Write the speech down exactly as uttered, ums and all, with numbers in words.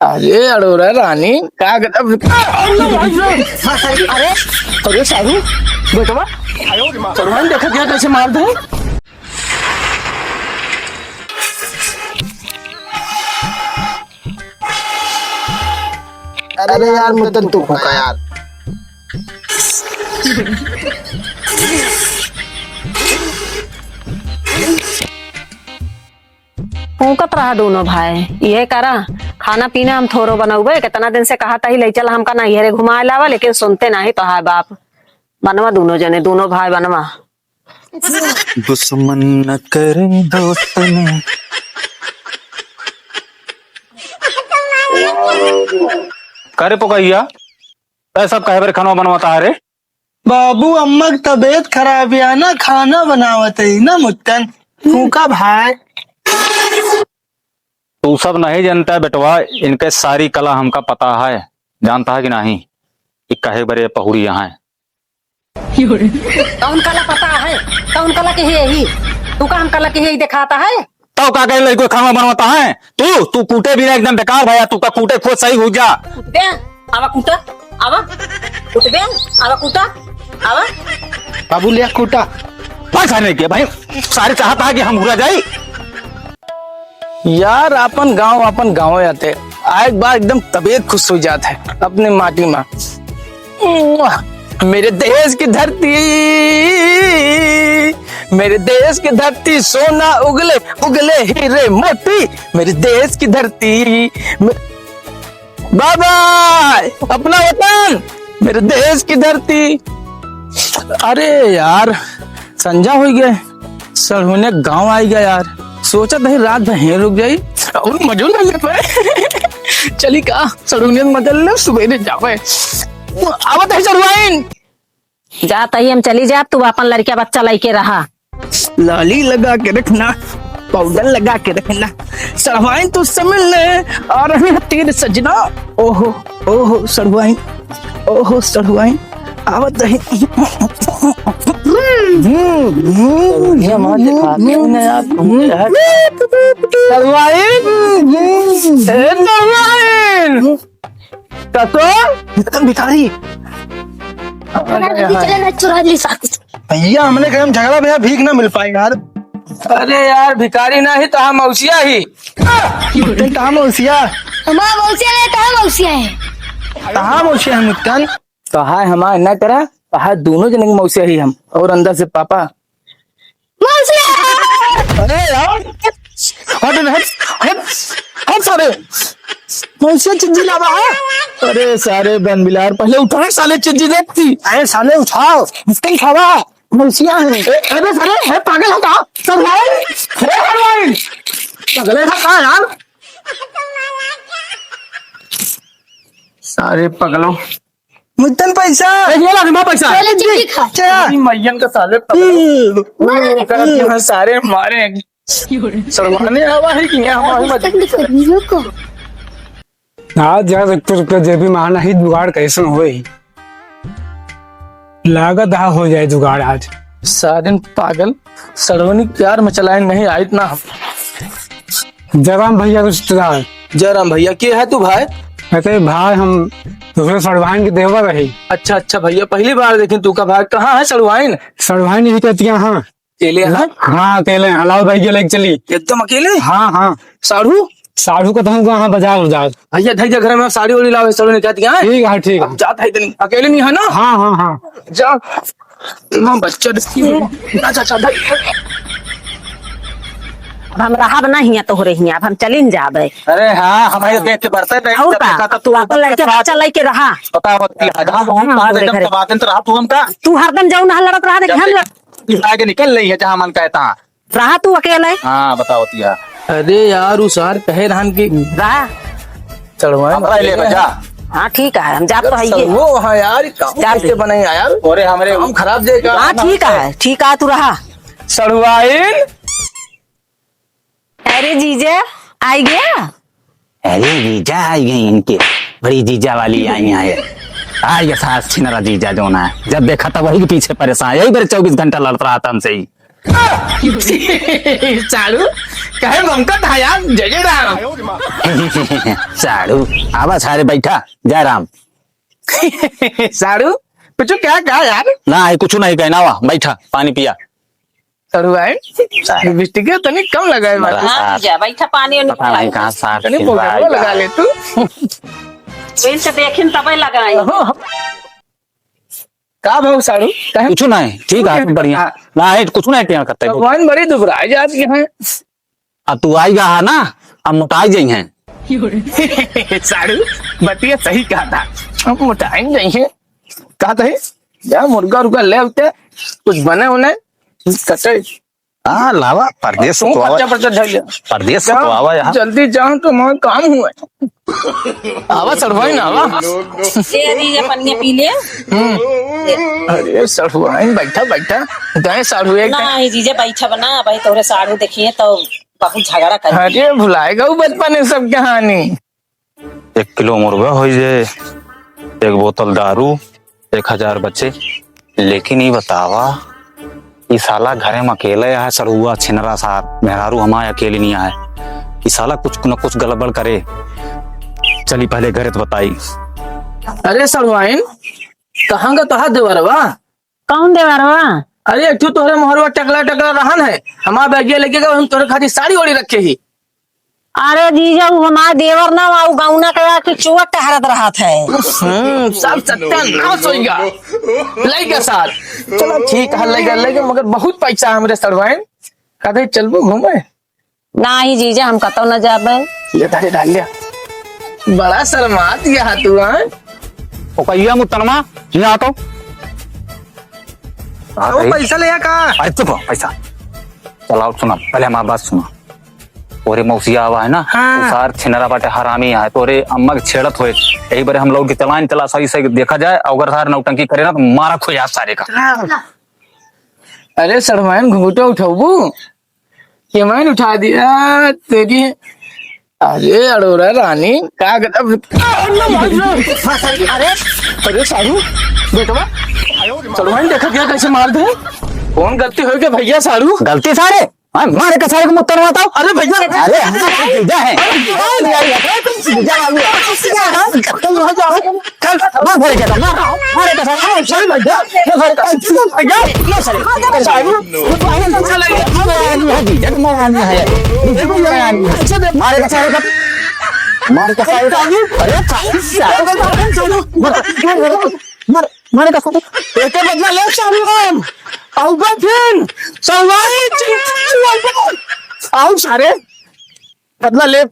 अरे अरोरा रानी, का गजब। अरे, अरे साढ़ू, बेटवा, साढ़ू देखो क्या कैसे मार दे। अरे यार, मुत्तन तू फूका यार। फूकत रहा दोनों भाई, इहे करा। खाना पीना हम थोरो बनउबे, कितना दिन से कहत ही, "लइ चला हमका नैहरे घुमाए लावा," लेकिन सुनते नाहीं तोहार बाप। बनवा दोनों जने, दोनों भाई बनवा। दुश्मन न करें दोस्त ने। का रे पोकैया, तै सब काहे बरे खाना बनवाता है रे? बाबू, अम्मा की तबीयत खराब है ना, खाना बनावत है ना मुत्तन। फूका भाई। तू सब नहीं जानता बेटवा, इनके सारी कला हमका पता है, जानता है कि नहीं? कि काहे बरे पहुड़ी यहाँ है। कौन कला पता है? कौन कला के है यही? तू का हम कला के है यही दिखाता है? तो का कहे लड़को खाना बनवाता है? तू, तू कूटे बिना एकदम बेकार भया, तू का कूटे खुद सही हो जा। कूट दे, आवा कूटा, आवा, कूट दे, आवा कूटा, आवा। बाबू लिया कूटा। पैसा नहीं किया भाई, सारे चाहता है कि हम हुरा जाई। यार, अपन गाँव, अपन गाँव आते, आए एक बार एकदम तबीयत खुश हो जात है अपने माटी में। मेरे देश की धरती, मेरे देश की धरती, सोना उगले, उगले हीरे मोती, मेरे देश की धरती, मे-, बाबा, अपना वतन, मेरे देश की धरती। अरे यार, संझा होइ गए, सड़हुने गाँव आइ गया यार। सोचत ही रात भर हें रुक जाई और मजो न ले पाए। चली का, सड़हुने मजा ले, सुबेरे जावे। आवत है सड़हुआइन। जात ही हम चली जाब, तू अपन लड़किया बच्चा लइके रहा। लाली लगा के रखना, पाउडर लगा के रखना। सड़हुआइन तुझसे मिलने आ रहे हैं तेरे सजना। ओहो, ओहो सड़हुआइन, ओहो सड़हुआइन, आवत रही। ये माँ दिखाती हूँ ना यार, तुम क्या है? सड़हुआइन, ए सड़हुआइन। कसो? एकदम भिखारी। अरे, चले ना, चुरा ली साथ। भैया, हमने कहा हम झगड़ा भैया भीख ना मिल पाए यार। अरे यार, भिखारी ना ही तो हम मौसिया ही। मुत्तन कहाँ मौसिया? हमारा मौसिया नहीं, कहाँ मौसिया है? कहाँ मौसिया है मुत्तन? कहा है हमारा न करा, कहा दोनों जने के मौसिया ही हम। और अंदर से पापा। मौसिया! अरे यार, हट, हट, हट, हट सारे। मौसिया चिज्जी लावा है। अरे सारे बन बिलार, पहले उठाओ साले चिज्जी देखती। अरे साले उठाओ, मुत्तन खावा। मौसिया है। ए, अरे साले, है पागल है का? सब भाई, अरे हलवाई। पागल है का यार? सारे पगलों। मुत्तन पैसा। ए, ये ला रे माँ पैसा। चले चिट्ठी खा। चला। इतनी मैयन का साले पगलों। हम्म। करत यहाँ सारे मारे। सड़वाने आवा है कि यहाँ हमारे मत। आज यार, एक तो रुपया जेबी में आना ही जुगाड़ कैसन होई? लागत हा हो जाए जुगाड़ आज। सारे पागल, सड़वनी प्यार में चलाए नहीं आइत ना हम। जयराम भैया रिश्तेदार। जयराम भैया, के है तू भाई? अरे भाई, हम दूसरे सड़वाइन के देवर रही। अच्छा, अच्छा भैया, पहली बार देखी तू का भाई। कहाँ है सड़वाइन? सड़वाइन यही कहती है, हाँ। अकेले हैं? हाँ, अकेले हैं। लाओ भाई, ये लेके चली। एकदम अकेले? हाँ, हाँ। साढ़ू? साढ़ू का तो हमको हाँ, बाजार, बाजार। भैया, धई दे घर में साड़ी ओड़ी लावे, साड़ी नहीं कहती है। ठीक है, ठीक है। अब जात है इतनी, अकेले नहीं है ना? हाँ, हाँ, हाँ। जा। ना बच्चा देखी। ना चाचा, धई। अब हम रहब ना हियाँ तोहरे हियाँ, अब हम चलिन जाबे। अरे हाँ, हमारे देख के बढ़ते नहीं, और जब का? देखा तब तू अपन लड़के बच्चा लेके रहा। पता होती है, हाँ, हाँ, हाँ, हाँ, एकदम घरे। दबा देन तो रहा तू हमका। तू हरदम जाऊ ना लड़त रहा, देख जब हम देख लड़- आगे निकल रही है जहाँ मन कहता। रहा तू अकेले। हाँ, बताओ तिया। अरे यार, उ सार कहे रहन की रहा। चढ़वाए हमरा ले बजा। हाँ, ठीक है, हम जात तो है ये। वो हाँ यार, काम जा कैसे ले। बने यार? अरे हमरे काम खराब जे का। हाँ, ठीक है, ठीक है, तू रहा। सड़वाइन। अरे जीजा, आई गया? अरे जीजा आई गई इनके, बड़ी जीजा वाली आई हैं। आई ये सास छिनरा जीजा जो ना है। जब देखा था वही के पीछे परेशान, यही बार चौबीस घंटा लड़त रहा था हमसे ही। साढ़ू, काहे बमकत है यार? जय जय राम। साढ़ू, आवा सारे, बैठा। जय राम। साढ़ू, कुछ कहा, कहा यार? ना, ये कुछ नहीं कहना, आवा, बैठा, पानी पिया। सड़ुआइन, साढ़ू। लिपस्टिक तनी कम लगाए बड़ा बाटे। हाँ, सार। जीजा, बैठा, पानी ओनी पता नहीं पिया। कहाँ सार तनी खिलवाई पोगरवा बा। लगा ले तू। इनसे देखिन तबे लगाई। ओहो। का भाव साढ़ू? काहे? कुछ नहीं, ठीक है, कुछ बढ़िया। हाँ। ना है, कुछ नहीं, क्या करते हैं? भगवान बड़ी दुबराई जात के हैं। अब तू आई गा है ना, अब मोटाई जाई हैं। साढ़ू, बतिया सही कहा था, अब मोटाई जाई हैं। कहा था, जा मुर्गा उर्गा ले आते, कुछ बने उन्हें, कटे। हाँ, लावा, परदेस से तू तो आवा। पर्चा, पर्चा धर ले। परदेस से जा, तो आवा यहाँ। जल्दी जाओ, तो हमारा काम हुआ है। आवा, सड़ुआइन, आवा। ले, अभी ये पनिया पी ले। हम्म। ले। अरे, सड़ुआइन, बैठा, बैठा। गए साढ़ू एक नहीं, जीजा, बैठा बना, भाई, तोरे साढ़ू देखिए, तो बहुत झगड़ा कर। अरे, भुलाएगा वो बचपन में सब कहानी। एक किलो मुर्गा होइ जे, एक बोतल दारू, एक हजार बचे। लेकिन ई बतावा, ई साला घरे में अकेले है, सड़ुआ छिनरा सार, मेहरारू हमारे अकेले नहीं आए। ई साला कुछ न कुछ गड़बड़ करे। चली पहले घरे तो बताई। अरे सड़ुआइन, कहाँ का तोहार देवरवा? कौन देवरवा? अरे, एक ठो तोहरे मोहरवा टकला टकला रहन है, हमार बैगिया लेके गए, हम तोहरे खातिर साड़ी ओड़ी रखे ही। अरे जीजा, उ हमार देवर ना, उ गौना के आके चुआ टहरत रहत है। हम्म, सब सत्यानाश होइगा। लइका साथ। चलो ठीक है, लइका, लइका, मगर बहुत पैसा हमरे सड़ुआइन। कदे चलबो घूमे? नाही जीजा, हम कतौ न जाबे। ले धरे डाल ले। बड़ा शर्मात गया तू, हाँ? ओ कहिया मुतनमा, यहाँ तो। हाँ, ओ भाई। पैसा ले आ का? अरे चुप रहो, पैसा। चलाओ, सुना, पहले हमारी बात सुना। तोरे मौसिया आवा है ना, हाँ। उ सार छिनरा बाटे, हरामी है, तोरे अम्मा के छेड़त होए। यही बारे हम लोग के चलाइन चला सही से देखा जाए, अगर सार नौटंकी करे ना तो मारा खो जाए सारे का। अरे सड़वाइन घुंघटा उठाबू? ये मैंने उठा दिया तेरी। अरे अरोरा रानी, का गजब। अरे, अरे साढ़ू, बेटवा, सड़वाइन देखा क्या कैसे मार दे? कौन गलती हो गया भैया साढ़ू? गलती सारे? हाँ, मारे का सारे को मुत्तर मारता हूँ। अरे भैया। अरे, हम तो जीजा है। अरे, जीजा है। तुम जीजा बाबू। तुम वहाँ जाओ। चल, मार भरे के, मार, मार के साथ, मार, चल, भाई, जा, ले, भाई, चल, भाई, जा, ले, साले, मार, साले, मार, साले, मार, आदमी है, जीजा, मार, आदमी है, जीजा, मार, आदमी है। मार के साथ, मार के साथ, अरे, साले, मार, मार, मार के साथ। एके बदला ले, साले, हम, आउबे फिन, साले, आउ, सारे, बदला ले।